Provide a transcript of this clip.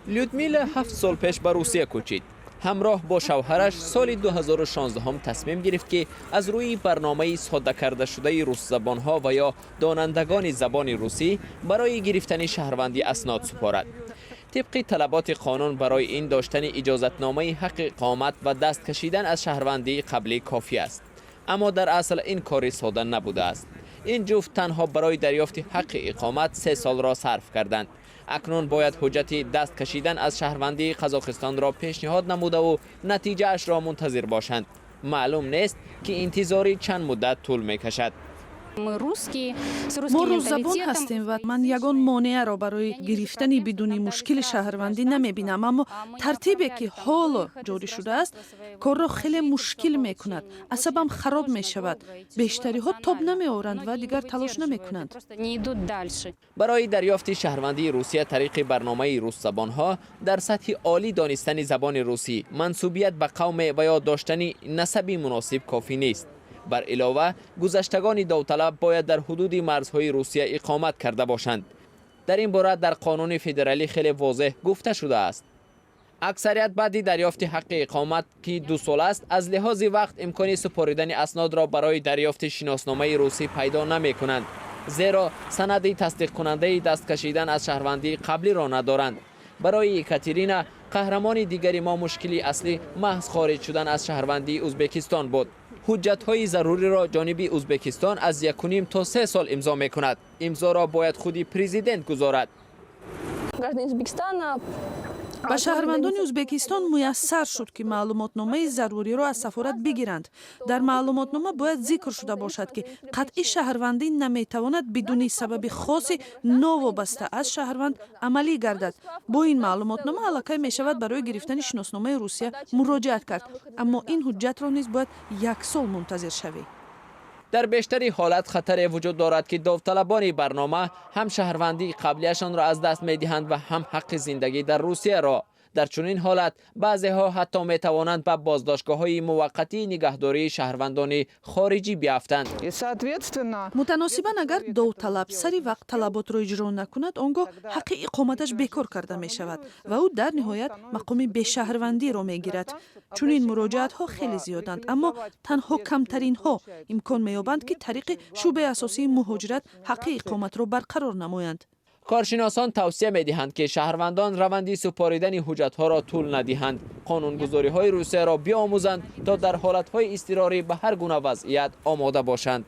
Людмила 7 сол пеш ба Русия кӯчид. Ҳамроҳ бо шавҳараш соли 2016 тасмим гирифт, ки аз рӯи барномаи содда кардашудаи русзабонҳо ва ё донандагони забони русӣ барои гирифтани шаҳрвандӣ аснод супорад. Тибқи талаботи қонун, барои ин доштани иҷозатномаи ҳаққи иқомат ва даст кашидан аз шаҳрвандии қаблӣ кофӣ аст. Аммо дар асл ин кори сода набудааст. Ин ҷуфт танҳо барои дарёфти ҳаққи иқомат 3 солро сарф карданд. Акнун бояд ҳуҷҷати даст кашидан аз шаҳрвандии Қазоқистонро пешниҳод намудаву натиҷаашро мунтазир бошанд. Маълум нест, ки интизорӣ чанд муддат тӯл мекашад. Мо русзабон ҳастем ва ман ягон монеаро барои гирифтани бидуни мушкили шаҳрвандӣ намебинам, аммо тартибе, ки ҳоло ҷорӣ шудааст, корро хеле мушкил мекунад. Асабам хароб мешавад. Бештариҳо тоб намеоранд ва дигар талош намекунанд. Барои дарёфти шаҳрвандии Русия тариқи барномаи русзабонҳо дар сатҳи олӣ донистани забони русӣ, мансубият ба қавме ва ё доштани насаби муносиб кофӣ нест. Бар илова, гузаштагони довталаб бояд дар ҳудуди марзҳои Русия иқомат карда бошанд. Дар ин бора дар қонуни федералӣ хеле возеҳ гуфта шудааст. Аксарият баъди дарёфти ҳаққи иқомат, ки 2 сол аст, аз лиҳози вақт имкони супоридани аснодро барои дарёфти шиносномаи русӣ пайдо намекунанд, зеро санади тасдиқкунандаи даст кашидан аз шаҳрвандии қаблиро надоранд. Барои Екатерина, қаҳрамони дигари мо, мушкили аслӣ маҳз хориҷ шудан аз шаҳрвандии Ӯзбекистон буд. Ҳуҷҷатҳои заруриро ҷониби Ӯзбекистон аз 1,5 то 3 сол имзо мекунад. Имзоро бояд худи президент гузорад. Граждане Узбекистана. Ба шаҳрвандони Ӯзбекистон муяссар шуд, ки маълумотномаи заруриро аз сафорат бигиранд. Дар маълумотнома бояд зикр шуда бошад, ки қатъи шаҳрвандӣ наметавонад бидуни сабаби хоси новобаста аз шаҳрванд амалӣ гардад. Бо ин маълумотнома аллакай мешавад барои гирифтани шиносномаи Русия муроҷиат кард, аммо ин ҳуҷҷатро низ бояд як сол мунтазир шавӣ. Дар бештари ҳолат хатаре вуҷуд дорад, ки довталабони барнома ҳам шаҳрвандии қаблияшонро аз даст медиҳанд ва ҳам ҳаққи зиндагӣ дар Русияро. Дар чунин ҳолат баъзеҳо ҳатто метавонанд ба боздоштгоҳҳои муваққатии нигаҳдории шаҳрвандони хориҷӣ биафтанд. И соответственно, Мутаносибан, агар довталаб сари вақт талаботро иҷро накунад, он гоҳ ҳаққи иқоматаш бекор карда мешавад ва ӯ дар ниҳоят мақоми бешаҳрвандиро мегирад. Чунин муроҷиатҳо хеле зиёданд, аммо танҳо камтаринҳо имкон меёбанд, ки тариқи шӯъбаи асосии муҳоҷират ҳаққи иқоматро барқарор намоянд. Коршиносон тавсия медиҳанд, ки шаҳрвандон раванди супоридани ҳуҷҷатҳоро тӯл надиҳанд, қонунгузориҳои Русияро биомӯзанд, то дар ҳолатҳои изтирорӣ ба ҳар гуна вазъият омода бошанд.